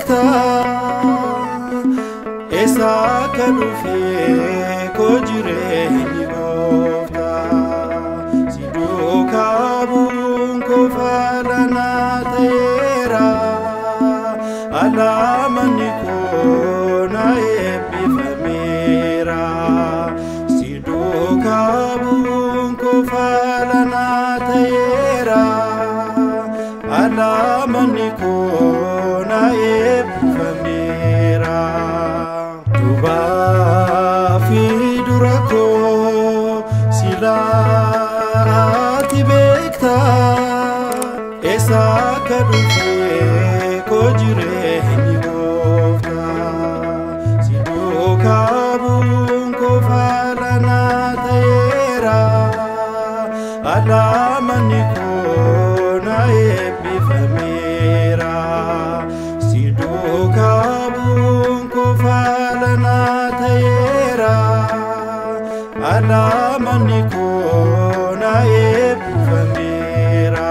beekta eessa akka dhufe koo jireenyi gooftaa si duukaa bu'uun koo falanaa ta'eera alaamanni koo na eebbifameera si duukaa bu'uun koo falanaa ta'eera alaamanni koo na eebbifameera. Duubaa fi dura koo silaati beekta eessa akka dhufe koo jireenyi gooftaa si duukaa bu'uun koo falanaa ta'eera alaamanni koo na eebbifameera si duukaa bu'uun koo falanaa ta'eera alaamanni koo na eebbifameera.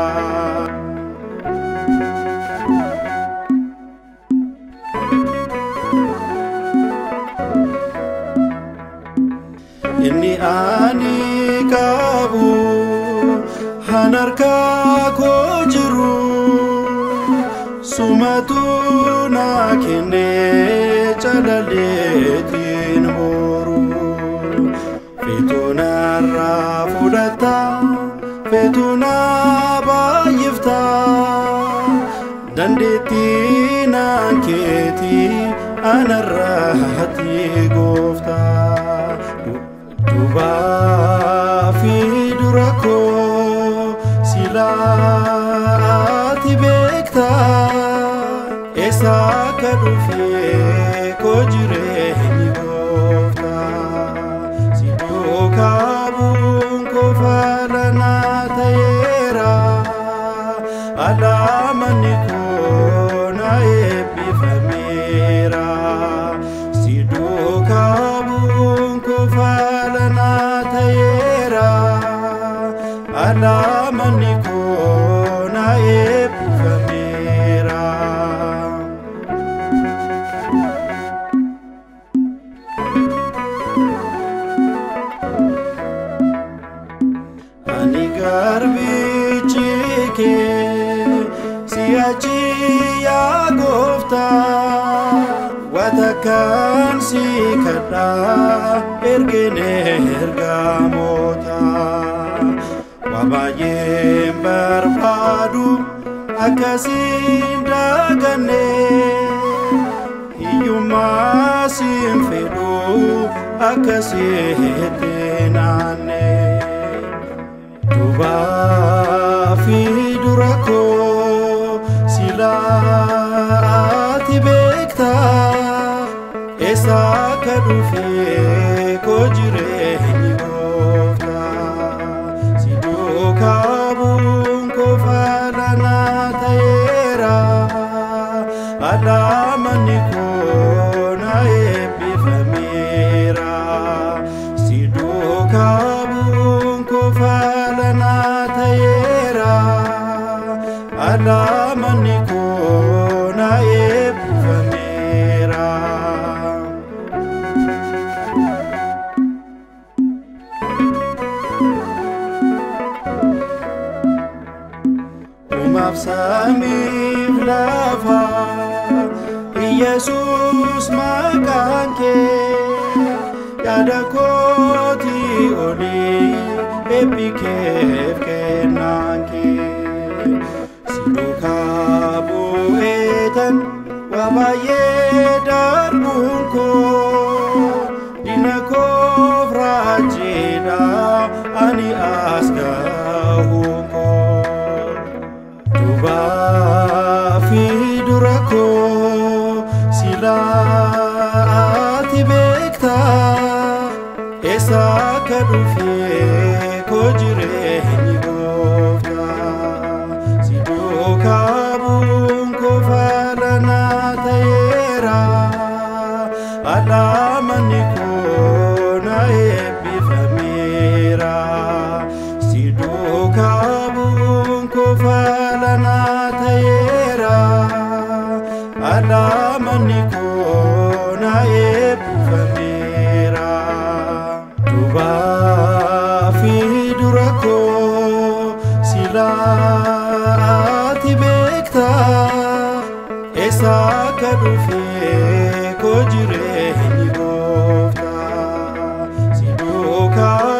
Inni ani qabu harka koo jiru sumatu na kenne calaleetiin horu feetuunarraa fudhata feetuuna baay'ifta dandeettii naan keetii anarraatti gooftaa. Duubaa fi dura koo silaati beekta eessa akka dhufe koo jireenyi gooftaa si duukaa bu'uun koo falanaa ta'eera alaamanni koo na eebbifameera si duukaa bu'uun koo falanaa ta'eera alaamanni koo na eebbifameera. Ani garbichi kee si'achi yaa gooftaa watakkaan si kadhaa ergine ergamoota waa baay'een barbaadu akkasiin daganne hiyyummaa siin fedhu akkasitti naanne. Duubaa fi dura koo silaati beekta eessa akka dhufe koo jireenyi gooftaa si duukaa bu'uun koo falanaa ta'eera alaamanni koo na eebbifameera si duukaa bu'uun koo falanaa ta'eera alaamanni koo na eebbifameera. Uumaaf samiif lafa Iyesuus maqaan kee yaada kootii olii eebbi keef kennaan kee si duukaa bu'eetan waa baay'ee darbuun koo diina koof raajiidha ani as gahuun koo. Duubaa fi dura koo silaati beekta eessa akka dhufe koo jireenyi gooftaa si duukaa bu'uun koo falanaa ta'eera alaamanni koo na eebbifameera si duukaa bu'uun koo falanaa ta'eera. Alaa manni koo na eebbifameera. Duubaa fi dura koo silaa ati beektaa, eessa akka dhufe koo jireenyi gooftaa. Si duukaa